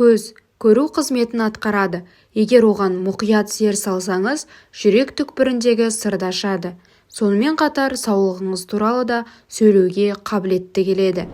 Көз көру қызметін атқарады. Егер оған мұқият зер салсаңыз, жүрек түкпіріндегі сырды ашады. Сонымен қатар саулығыңыз туралы да сөйлеуге қабілетті келеді.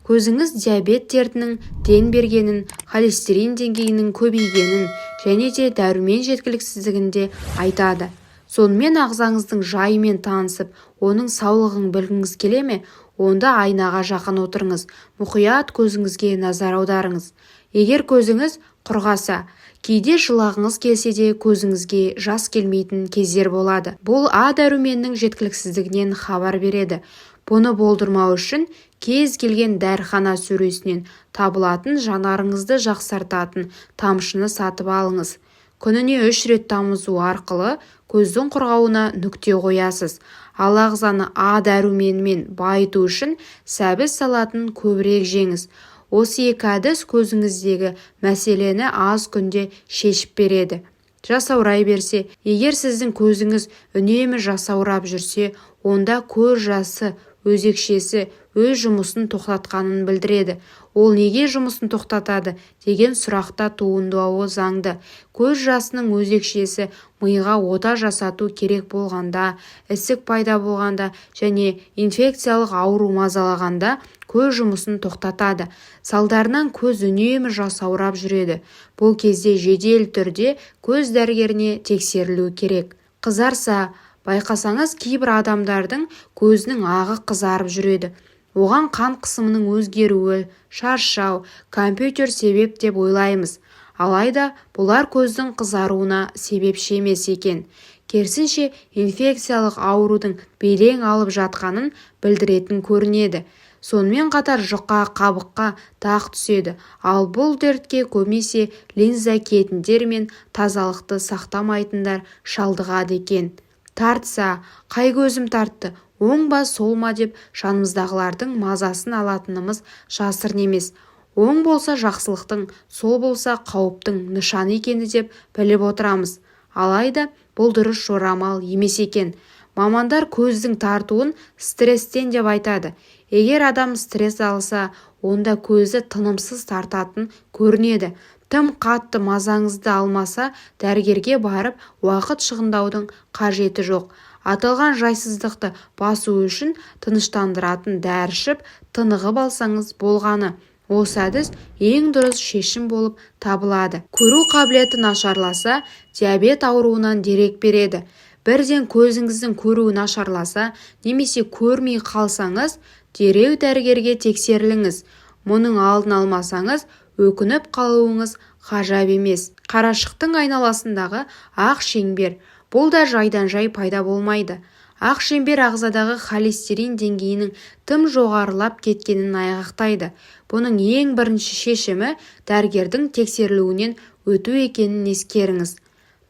Көзіңіз диабет дертінің ден бергенін, холестерин деңгейінің көбейгенін және де дәрумен жеткіліксіздігін де айтады. Сонымен, ағзаңыздың жайымен танысып, оның саулығын білгіңіз келе ме? Онда айнаға жақын отырыңыз, мұқият көзіңізге назар аударыңыз. Егер көзіңіз құрғаса, кейде жылағыңыз келсе де, көзіңізге жас келмейтін кездер болады. Бұл А дәруменінің жеткіліксіздігінен хабар береді. Бұны болдырмау үшін кез келген дәріхана сөресінен табылатын жанарыңызды жақсартатын тамшыны сатып алыңыз. Күніне үш рет тамызу арқылы көздің құрғауына нүкте қоясыз. Ал ағзаны А дәруменімен байыту үшін сәбіз салатын көбірек жеңіз. Осы екі әдіс көзіңіздегі мәселені аз күнде шешіп береді. Жасаурай берсе. Егер сіздің көзіңіз үнемі жасаурап жүрсе, онда көз жасы өзекшесі өз жұмысын тоқтатқанын білдіреді. Ол неге жұмысын тоқтатады деген сұрақта туындауы заңды. Көз жасының өзекшесі миға ота жасату керек болғанда, ісік пайда болғанда және инфекциялық ауру мазалағанда көз жұмысын тоқтатады. Салдарынан көз үнемі жасаурап жүреді. Бұл кезде жедел түрде көз дәрігеріне тексерілу керек. Қызарса. Байқасаңыз, кейбір адамдардың көзінің ағы қызарып жүреді. Оған қан қысымының өзгеруі, шаршау, компьютер себеп деп ойлаймыз. Алайда бұлар көздің қызаруына себепші емес екен. Керісінше, инфекциялық аурудың белең алып жатқанын білдіретін көрінеді. Сонымен қатар жұқа қабыққа дақ түседі. Ал бұл дертке көбінесе линза киетіндер мен тазалықты сақтамайтындар шалдығады екен. Тартса. Қай көзім тартты, оң ба, сол ма деп жанымыздағылардың мазасын алатынымыз жасырын емес. Оң болса жақсылықтың, сол болса қауіптің нышаны екен деп біліп отырамыз. Алайда бұл дұрыс жорамал емес екен. Мамандар көздің тартуын стресстен деп айтады. Егер адам стресс алса, онда көзі тынымсыз тартатын көрінеді. Тым қатты мазаңызды алмаса, дәрігерге барып уақыт шығындаудың қажеті жоқ. Аталған жайсыздықты басу үшін тыныштандыратын дәрі ішіп, тынығып алсаңыз болғаны. Осы әдіс ең дұрыс шешім болып табылады. Көру қабілеті нашарласа, диабет ауруынан дерек береді. Бірден көзіңіздің көруі нашарласа немесе көрмей қалсаңыз, дереу дәрігерге тексеріліңіз. Мұның алдын алмасаңыз, өкініп қалуыңыз ғажап емес. Қарашықтың айналасындағы ақ шеңбер. Бұл да жайдан-жай пайда болмайды. Ақ шеңбер ағзадағы холестерин деңгейінің тым жоғарылап кеткенін айғақтайды. Бұның ең бірінші шешімі дәрігердің тексерілуінен өту екенін ескеріңіз.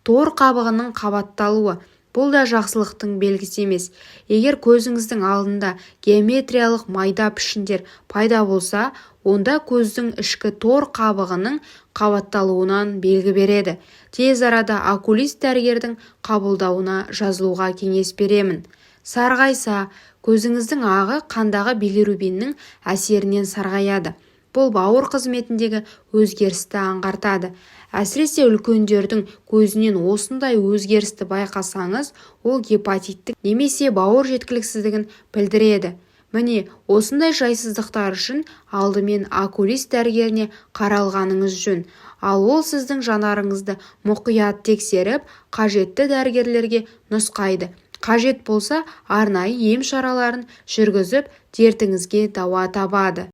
Тор қабығының қабатталуы. Бұл да жақсылықтың белгісі емес. Егер көзіңіздің алдында геометриялық майда пішіндер пайда болса, онда көздің ішкі тор қабығының қабатталуынан белгі береді. Тез арада окулист дәрігердің қабылдауына жазылуға кеңес беремін. Сарғайса. Көзіңіздің ағы қандағы билирубиннің әсерінен сарғаяды. Бұл бауыр қызметіндегі өзгерісті аңғартады. Әсіресе үлкендердің көзінен осындай өзгерісті байқасаңыз, ол гепатиттің немесе бауыр жеткіліксіздігін білдіреді. Міне, осындай жайсыздықтар үшін алдымен окулист дәрігеріне қаралғаныңыз жөн. Ал ол сіздің жанарыңызды мұқият тексеріп, қажетті дәрігерлерге нұсқайды. Қажет болса, арнайы ем шараларын жүргізіп, дертіңізге дауа табады.